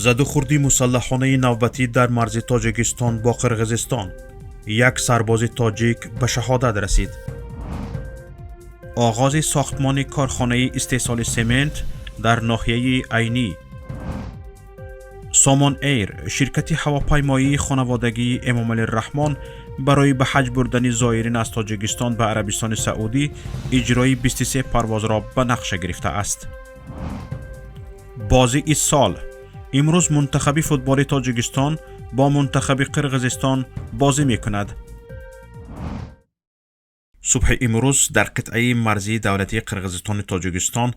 Задухурди мусаллаҳонаи навбатӣ дар марзи Тоҷикистон бо Қирғизистон. Як сарбози тоҷик ба шаҳодат расид. Оғози сохтмони корхонаи истеҳсоли семент дар ноҳияи Айнӣ. Сомон Эйр, ширкати ҳавопаймоии хонаводагии Эмомалӣ Раҳмон, барои ба ҳаҷ бурдани зоирин аз Тоҷикистон ба Арабистони Саудӣ иҷрои 23 парвозро ба нақша гирифтааст. Бозии сол: имрӯз мунтахаби футболи Тоҷикистон бо мунтахаби Қирғизистон бозӣ мекунад. Субҳи имрӯз дар қитъаи марзии давлатии Қирғизистони Тоҷикистон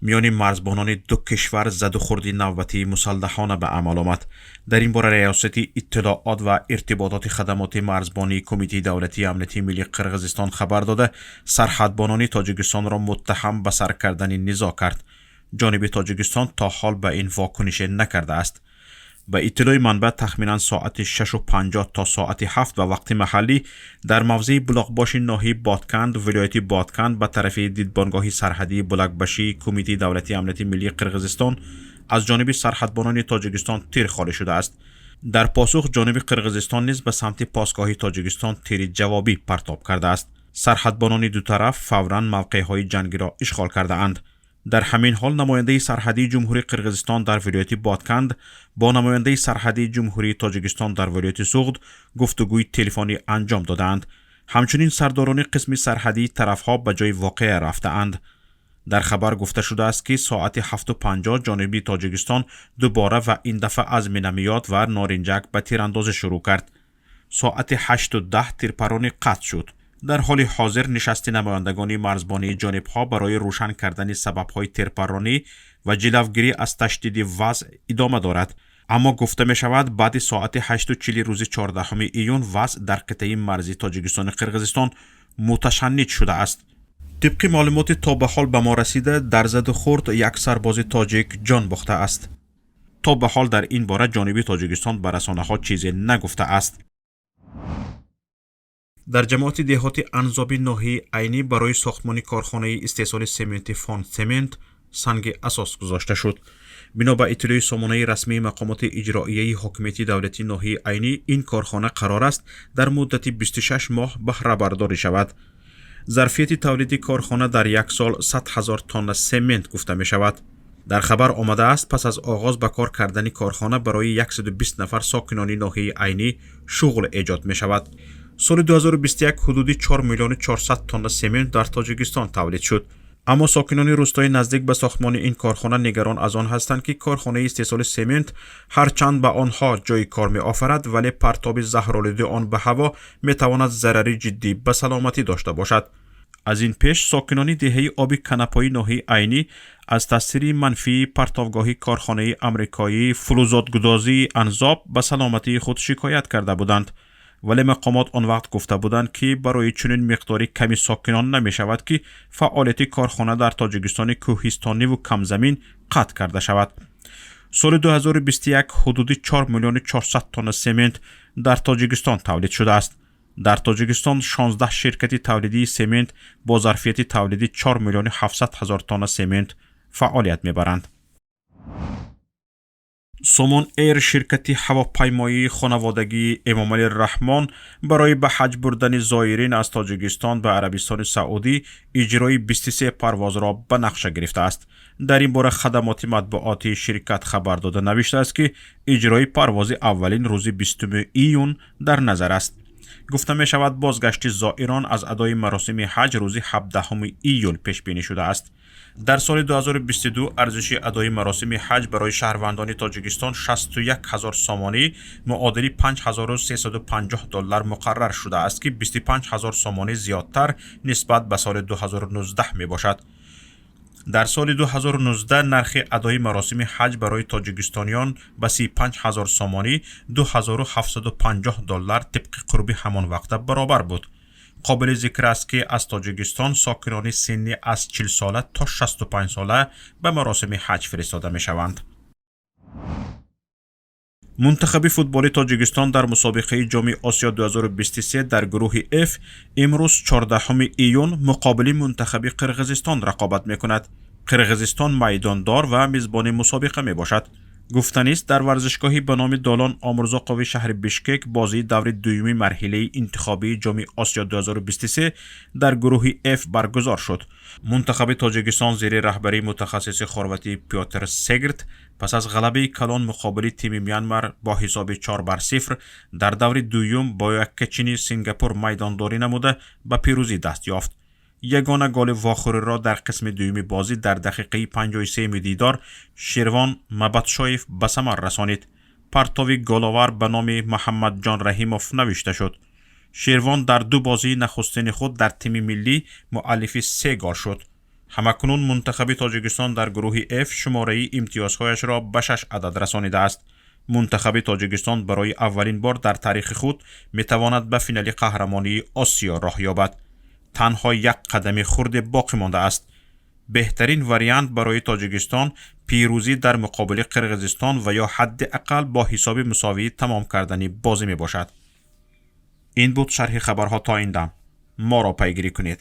миёни марзбонони ду кишвар задухурди навбатии мусаллаҳона ба амал омад. Дар ин бора Раёсати иттилоот ва иртибототи хадамоти марзбонии Кумитаи давлатии амнияти миллии Қирғизистон хабар дода, сарҳадбонони Тоҷикистонро муттаҳам ба сар кардани низоъ кард. Ҷониби Тоҷикистон то ҳол ба ин вокунише накардааст. Ба иттилои манбаъ, тахминан соати 6:50 то соати 7 ба вақти маҳаллӣ дар мавзеи Булоқбоши ноҳияи Бодканд, вилояти Бодканд, ба тарафи дидбонгоҳи сарҳадии Булакбашии Кумитаи давлатии амнияти миллии Қирғизистон аз ҷониби сарҳадбонони Тоҷикистон тир холӣ шудааст. Дар посух ҷониби Қирғизистон низ ба самти посгоҳи Тоҷикистон тири ҷавобӣ партоб кардааст. Сарҳадбонони ду тараф фавран мавқеъҳои ҷангиро ишғол кардаанд. Дар ҳамин ҳол намояндаи сарҳадии Ҷумҳурии Қирғизистон дар вилояти Бодканд бо намояндаи сарҳадии Ҷумҳурии Тоҷикистон дар вилояти Суғд гуфтугӯи телефонӣ анҷом додаанд. Ҳамчунин сардорони қисми сарҳадии тарафҳо ба ҷои воқеа рафтаанд. Дар хабар гуфта шудааст, ки соати 7:50 ҷониби Тоҷикистон дубора ва ин дафъа аз миномёт ва норинҷак ба тирандозӣ шурӯъ кард. Соати 8:10 тирпаронӣ қатъ шуд. Дар ҳоли ҳозир нишасти намояндагони марзбонии ҷонибҳо барои рӯшан кардани сабабҳои тирпаронӣ ва ҷилавгирӣ аз ташдиди вазъ идома дорад. Аммо гуфта мешавад, баъди соати 8:40 рӯзи 14 июн вазъ дар қитъаи марзии Тоҷикистони Қирғизистон муташанниҷ шудааст. Тибқи маълумоти то ба ҳол ба мо расида, дар заду хурд як сарбози тоҷик ҷон бохтааст. То ба ҳол дар ин бора ҷониби Тоҷикистон ба расонаҳо чизе нагуфтааст. Дар ҷамоати деҳоти Анзоби ноҳияи Айнӣ барои сохтмони корхонаи истеҳсоли сементи Фондсемент санги асос гузошта шуд. Бино ба иттилои сомонаи расмии мақомоти иҷроияи ҳокимияти давлатии ноҳияи Айнӣ, ин корхона қарор аст дар муддати 26 моҳ баҳрабардорӣ шавад. Зарфияти тавлиди корхона дар як сол 100 ҳазор тонна семент гуфта мешавад. Дар хабар омадааст, пас аз оғоз ба кор кардани корхона барои 120 нафар сокинони ноҳияи Айнӣ шуғл эҷод мешавад. Соли 2021 ҳудуди 4 миллиону 400 тонна семент дар Тоҷикистон тавлид шуд. Аммо сокинони рӯстои наздик ба сохтмони ин корхона нигарон аз он ҳастанд, ки корхонаи истеҳсоли семент ҳарчанд ба онҳо ҷойи кор меофарад, вале партоби заҳролуди он ба ҳаво метавонад зарари ҷиддӣ ба саломатӣ дошта бошад. Аз ин пеш сокинони деҳаи Оби Канапои ноҳияи Айнӣ аз таъсири манфии партовгоҳи корхонаи амрикоии фулузотгудозии Анзоб ба саломатии худ шикоят карда буданд, вале мақомот он вақт гуфта буданд, ки барои чунин миқдори ками сокинон намешавад, ки фаъолияти корхона дар Тоҷикистони кӯҳистониву камзамин қатъ карда шавад. Соли 2021 ҳудуди 4 миллиону 400 тонна семент дар Тоҷикистон тавлид шудааст. Дар Тоҷикистон 16 ширкати тавлидии семент бо зарфияти тавлиди 4 миллиону 700 ҳазор тонна семент фаъолият мебаранд. Сомон Эйр, ширкати ҳавопаймоии хонаводагии Эмомалӣ Раҳмон, барои ба ҳаҷ бурдани зоирин аз Тоҷикистон ба Арабистони Саудӣ иҷрои 23 парвозро ба нақша гирифтааст. Дар ин бора хадамоти матбуотии ширкат хабар дода, навиштааст, ки иҷрои парвози аввалин рӯзи 20 июн дар назар аст. Гуфта мешавад, бозгашти зоирон аз адои маросими ҳаҷ рӯзи 17 июл пешбинӣ шудааст. Дар соли 2022 арзиши адои маросими ҳаҷ барои шаҳрвандони Тоҷикистон 61 ҳазор сомонӣ, муодили 5350 доллар муқаррар шудааст, ки 25 ҳазор сомонӣ зиёдтар нисбат ба соли 2019 мебошад. Дар соли 2019 нархи адои маросими ҳаҷ барои тоҷикистониён ба 35 ҳазор сомонӣ, 2750 доллар тибқи қурби ҳамон вақта баробар буд. Қобили зикр аст, ки аз Тоҷикистон сокинони синни аз 40 сола то 65 сола ба маросими ҳаҷ фиристода мешаванд. Мунтахаби футболи Тоҷикистон дар мусобиқаи Ҷоми Осиё 2023 дар гурӯҳи Ф имрӯз, 14 июн, муқобили мунтахаби Қирғизистон рақобат мекунад. Қирғизистон майдондор ва мизбони мусобиқа мебошад. Гуфтанист, дар варзишгоҳи ба номи Долон Омурзоқови шаҳри Бишкек бозии даври дуюми марҳилаи интихобии Ҷоми Осиё 2023 дар гурӯҳи Ф баргузор шуд. Мунтахаби Тоҷикистон зери раҳбарии мутахассиси хорватӣ Пётр Сегрт пас аз ғалабаи калон муқобили тими Мянмар бо ҳисоби 4-0 дар даври дуюм бо яккачини Сингапур майдондорӣ намуда, ба пирӯзӣ даст ёфт. Ягона голи вохӯриро дар қисми дуюми бозӣ дар дақиқаи 53-юми дидор Шервон Мабатшоев ба самар расонид. Партови головар ба номи Муҳаммадҷон Раҳимов навишта шуд. Шервон дар ду бозии нахустини худ дар тими миллӣ муаллифи се гол шуд. Ҳамакунун мунтахаби Тоҷикистон дар гурӯҳи Ф шумораи имтиёзҳояшро ба шаш адад расонидааст. Мунтахаби Тоҷикистон барои аввалин бор дар таърихи худ метавонад ба финали қаҳрамонии Осиё роҳ ёбад. Танҳо як қадами хурде боқӣ мондааст. Беҳтарин вариант барои Тоҷикистон пирӯзӣ дар муқобили Қирғизистон ва ё ҳадди ақал бо ҳисоби мусовӣ тамом кардани бозӣ мебошад. Ин буд шарҳи хабарҳо то ин дам. Моро пайгирӣ кунед.